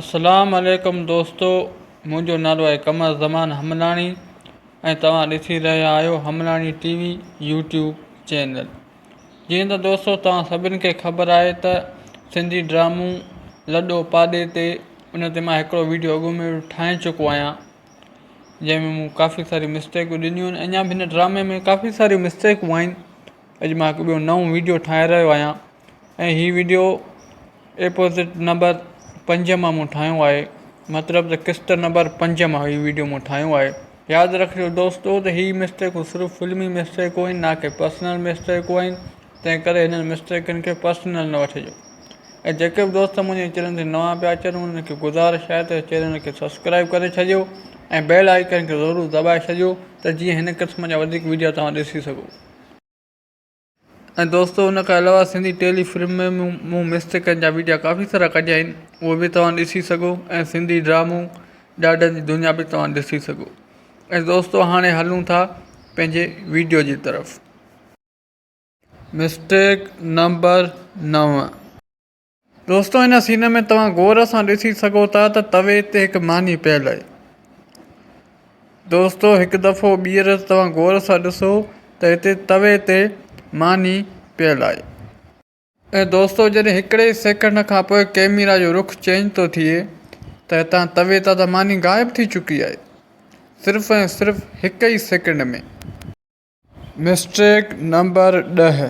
اسلام عليڪم دوستو منهنجو نالو آهي قمر زمان حملاڻي ۽ توهان ڏسي رهيا آهيو Hamlani T V YouTube channel. جيئن ته دوستو توهان سڀن کي خبر آهي ته سنڌي ڊرامو لڏو پاڏي تي ان تي مان هڪڙو ويڊيو اڳ ۾ ٺاهي چڪو آهيان جنهن ۾ مون ڪافي ساريون مسٽيڪون ڏنيون آهن اڃا به هن ڊرامي ۾ ڪافي ساريون مسٽيڪون آهن اڄ مان هڪ ٻيو نئون ويڊيو ٺاهي رهيو آهيان ۽ هي ويڊيو ايپوزٽ نمبر پنج مان مون ٺاهيو آهي مطلب ته قسط نمبر پنج مان هي ويڊيو مون ٺاهيو آهي ياد رکجو دوستو ته هي مسٽيڪون صرف فلمي مسٽيڪون آهن نه ڪي پرسنل مسٽيڪون آهن تنهن ڪري هنن مسٽيڪن کي پرسنل نه وٺجو ۽ جيڪي به دوست منهنجي چينل تي نوان پيا اچن انهن کي گذارش آهي ته چينل کي سبسڪرائب ڪري ڇڏيو ۽ بيل آئيڪن کي ضرور دٻائي ڇڏيو ته جيئن هن قسم جا وڌيڪ ويڊيو توهان ڏسي سگهو. ۽ دوستو ان کان علاوه سنڌي ٽيلي فلم ۾ مون مسٽيڪن جا ويڊيا ڪافي سارا ڪڍيا آهن اهي به توهان ڏسي سگهو ۽ سنڌي ڊرامو ڏاڍن جي دنيا به توهان ڏسي سگهو ۽ دوستو هاڻي هلون ٿا پنهنجي ويڊيو جي طرف. مسٽيڪ نمبر نو. دوستو هن سين ۾ توهان غور سان ڏسي سگهو ٿا ته توي تي هڪ ماني پيل آهي. دوستو هڪ دفعو ٻيهر توهان غور سان ڏسو ته هتي توي تي ماني پيل آهي. ۽ دوستو جڏهن هڪڙي سيڪنڊ کان پوء ڪيميرا جو رخ چينج ٿو ٿئي ته هتان توي تان ته ماني غائب ٿي چڪي آهي صرف ۽ صرف هڪ ئي سيڪنڊ ۾. Mistake number 10.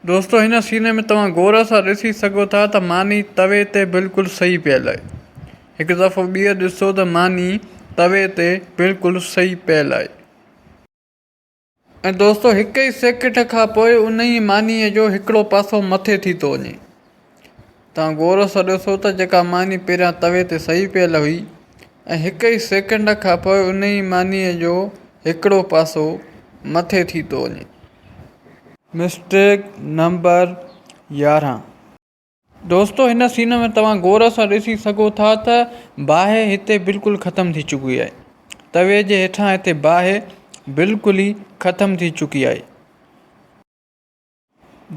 دوستو هن سين ۾ توهان غور سان ڏسي سگهو ٿا ته ماني توي تي بلڪل صحيح پيل آهي. هڪ دفعو ٻيهر ڏسو ته ماني توي تي بلڪل صحيح پيل آهي. ۽ دوستو هڪ ئي سيڪنڊ کان پوء انهي مانيء جو هڪڙو پاسو مٿي ٿي ٿو وڃي. توهان غور سان ڏسو ته جيڪا ماني پهريان توي تي صحيح پيل هئي ۽ هڪ ئي سيڪنڊ کان پوء انهي مانيء جو هڪڙو پاسو مٿي ٿي ٿو وڃي. Mistake number 11. دوستو هن سين ۾ توهان غور سان ڏسي سگهو ٿا ته باهه هتي بلڪل ختم ٿي چڪي آهي. توي جي هيٺان هتي باهه بلڪل ئي ختم ٿي چڪي آهي.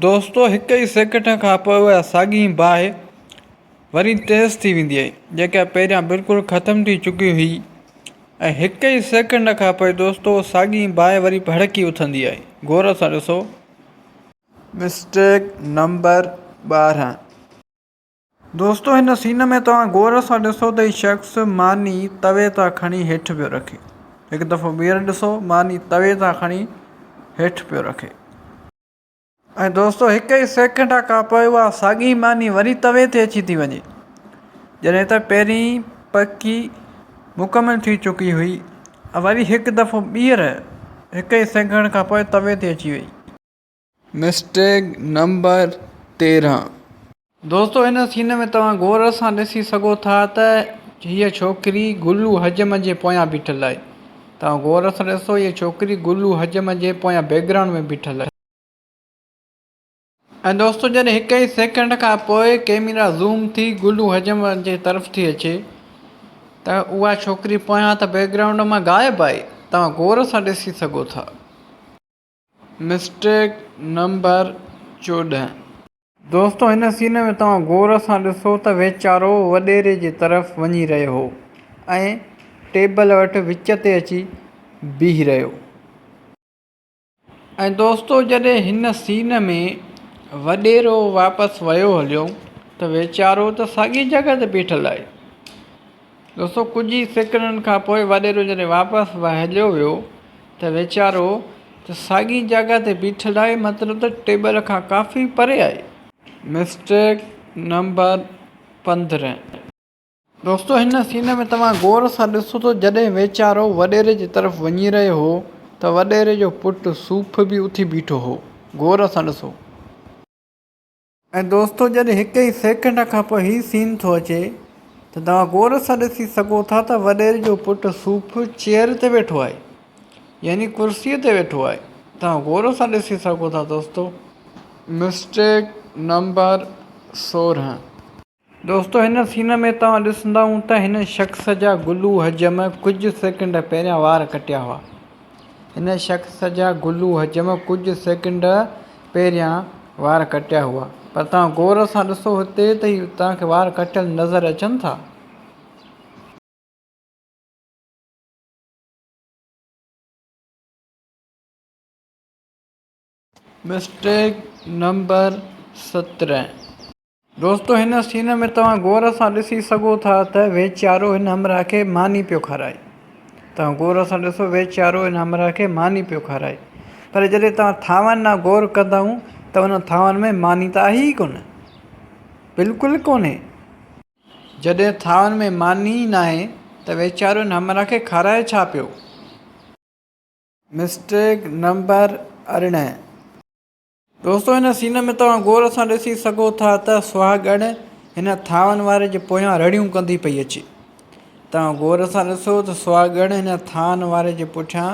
دوستو هڪ ئي سيڪنڊ کان پوء اها ساڳي باهه وري تيز ٿي ويندي آهي جيڪا پهريان بلڪل ختم ٿي چڪي هئي ۽ هڪ ئي سيڪنڊ کان پوء دوستو ساڳي باهه وري ڀڙڪي اٿندي آهي غور سان ڏسو. Mistake number 12. دوستو هن سين ۾ توهان غور سان ڏسو ته هي شخص ماني توي تان کڻي هيٺ پيو رکي. هڪ دفعو ٻيهر ڏسو ماني توي تان کڻي هيٺ پيو رکي. ۽ دوستو هڪ ئي سيڪنڊ کان پوء اها ساڳي ماني وري توي تي اچي ٿي وڃي جڏهن ته پهرين پڪي مڪمل ٿي چڪي هئي ۽ وري هڪ دفعو ٻيهر هڪ ئي سيڪنڊ کان پوء توي تي اچي وئي. Mistake number 13. دوستو هن سين ۾ توهان غور سان ڏسي سگهو ٿا ته هيء ڇوڪري گلو حجم جي پويان بيٺل آهي. توهان غور سان ڏسو هيء ڇوڪري گلو حجم جي پويان بيڪ گرائونڊ ۾ بيٺل آهي. ۽ دوستو جڏهن هڪ ئي سيڪنڊ کان پوء ڪيميرا زوم ٿي گلو حجم جي طرف ٿي اچي ته اها ڇوڪري پويان ته بيڪ گرائونڊ مان غائب آهي توهان غور سان ڏسي سگهو ٿا. Mistake number 14. دوستو هن سين ۾ توهان غور سان ڏسو ته ويچارو وڏيري جي طرف وڃي رهيو هو ۽ ٽيبل وٽ وچ تي اچي بيهي رهيو. ۽ دوستو جڏهن هن سين ۾ وڏيرو واپس ويو هليو ته ويچارو ته ساڳي جڳهه تي بيٺل آهي. دوستو ڪجهه ئي سيڪنڊن کان پوء وڏيرو جڏهن واپس هليو ويو ته ويچارو ته ساڳي جڳهه تي بيٺل آهي مطلب ته ٽيبل کان ڪافي پري آهي. Mistake number 15. دوستو هن سين ۾ توهان غور سان ڏسو ته جڏهن ويچارو وڏيري جي طرف وڃي رهيو هو ته وڏيري جو پٽ صوف به اٿي بيٺو هو غور سان ڏسو. ۽ دوستو جڏهن هڪ ئي سيڪنڊ کان پوء هي سين ٿو اچي ته توهان غور سان ڏسي سگهو ٿا ته وڏيري جو پٽ صوف چيئر تي ويٺو آهي يعني ڪرسي تي ويٺو آهي توهان غور سان ڏسي سگهو ٿا دوستو. Mistake number 16. دوستو هن سين ۾ توهان ڏسندائون ته هن شخص جا گلو حجم ڪجهه سيڪنڊ پهريان وار ڪٽيا هئا. هن شخص جا گلو حجم ڪجهه سيڪنڊ پهريان وار ڪٽيا هئا. پر توهان غور سان ڏسو هتي ته هي توهان کي وار ڪٽيل نظر اچن ٿا. Mistake number 17. دوستو هن سين ۾ توهان غور سان ڏسي سگهو ٿا ته ويچارو هن همراهه کي ماني پيو کارائي. توهان غور سان ڏسو ويچارو هن همراهه کي ماني پيو کارائي. پر جڏهن توهان ٿانون ڏانهن غور ڪندائون ته انهن ٿانون ۾ ماني ته آهي ئي ڪونه. بلڪل ڪونهي. جڏهن ٿانون ۾ ماني ئي ناهي ته ويچارو هن همراهه کي کارائي ڇا پيو؟ Mistake number 18. دوستو هن سين ۾ توهان غور سان ڏسي سگهو ٿا ته سهاڳڻ هن ٿانون واري جي پويان رڙيون ڪندي پئي اچي. توهان غور سان ڏسو ته سهاڳڻ هن ٿانون واري جي پٺيان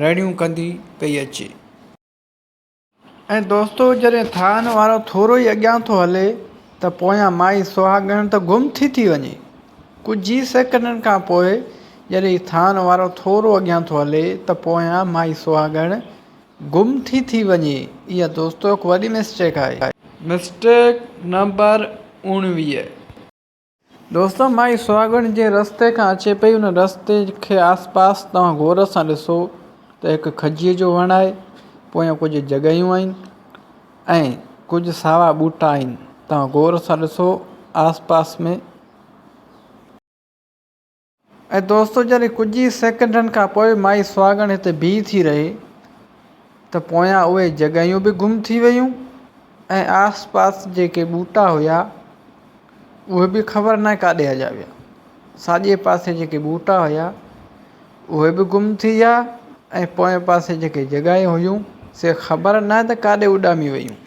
رڙيون ڪندي پئي اچي. ۽ دوستو جڏهن ٿانون وارو ٿورو ئي اڳيان ٿو هلي ته پويان مائي سهاڳڻ ته گم ٿي ٿي وڃي. ڪجهه ئي سيڪنڊن کان پوء جڏهن ٿانون وارو ٿورو اڳيان ٿو هلي ته پويان مائي سهاڳڻ گم ٿي ٿي وڃي اها دوستو هڪ وڏي مسٽيڪ آهي. Mistake number 19. دوستو مائي سهاڳڻ جنهن رستي کان اچي پئي ان رستي کي آس پاس توهان غور سان ڏسو ته هڪ کجيء جو وڻ آهي پويان ڪجهه جڳهيون آهن ۽ ڪجهه ساوا ٻوٽا آهن توهان غور سان ڏسو آس پاس ۾. ۽ دوستو جڏهن ڪجهه ئي سيڪنڊن کان پوء مائي سهاڳڻ هتي بيهي ٿي رهي ته پويان اهي جڳهيون به گم ٿي ويون ۽ آس پاس جيڪي ٻوٽا هيا اهي به خبر ناهي ڪاڏي هليا ويا. ساڄي پاسي جيڪي ٻوٽا هيا اهي به گم ٿي ويا ۽ پوئين پاسي جيڪي جڳهيون هيون سي خبر ناهي ته ڪاڏي اڏامي ويون.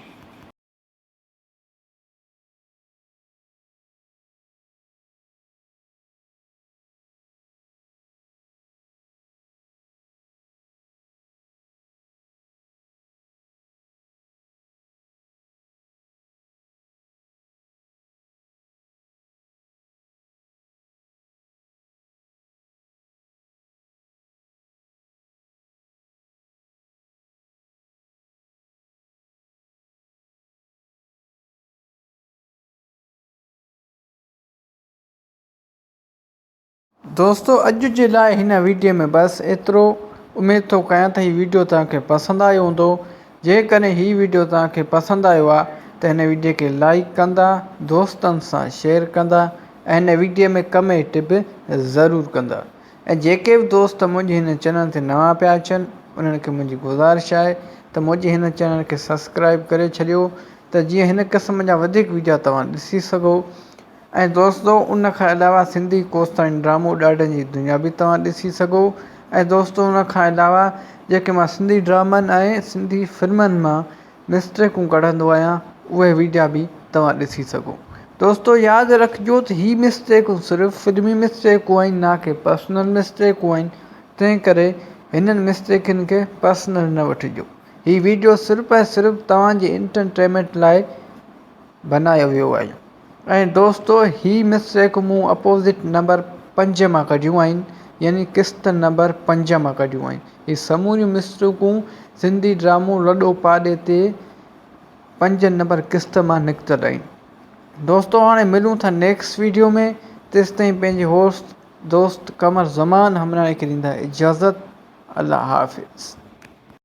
دوستو اڄ جي لاء هن ويڊيو ۾ بس ايترو اميد ٿو ڪيان ته هي ويڊيو توهان کي پسند آيو هوندو جيڪڏهن هي ويڊيو توهان کي پسند آيو آهي ته هن ويڊيو کي لائيڪ ڪندا دوستن سان شيئر ڪندا ۽ هن ويڊيو ۾ ڪمينٽ به ضرور ڪندا ۽ جيڪي به دوست منهنجي هن چينل تي نوان پيا اچن انهن کي منهنجي گذارش آهي ته منهنجي هن چينل کي سبسڪرائب ڪري ڇڏيو ته جيئن هن قسم جا وڌيڪ ويڊيا توهان ڏسي سگهو ۽ دوستو ان کان علاوه سنڌي ڪوستاني ڊرامو ڏاڍن جي دنيا به توهان ڏسي سگهو ۽ دوستو ان کان علاوه جيڪي مان سنڌي ڊرامن ۽ سنڌي فلمن مان مسٽيڪون ڪڍندو آهيان اهي ويڊيا به توهان ڏسي سگهو دوستو ياد رکجو ته هي مسٽيڪون صرف فلمي مسٽيڪون آهن نه ڪي پرسنل مسٽيڪون آهن تنهن ڪري هنن مسٽيڪن کي پرسنل نه وٺجو هي ويڊيو صرف ۽ صرف توهان جي انٽرٽينمينٽ لاء بنايو ويو آهي ۽ دوستو هي مسٽيڪ مون اپوزٽ نمبر 5 مان ڪڍيون آهن يعني قسط نمبر 5 مان ڪڍيون آهن هي سموريون مسٽيڪون سنڌي ڊرامو لڏو پاڏي تي 5 نمبر قسط مان نڪتل آهن دوستو هاڻي ملون ٿا نيڪسٽ ويڊيو ۾ تيستائين پنهنجي هوسٽ دوست قمر زمان همراڻي کي ڏيندا اجازت الله حافظ.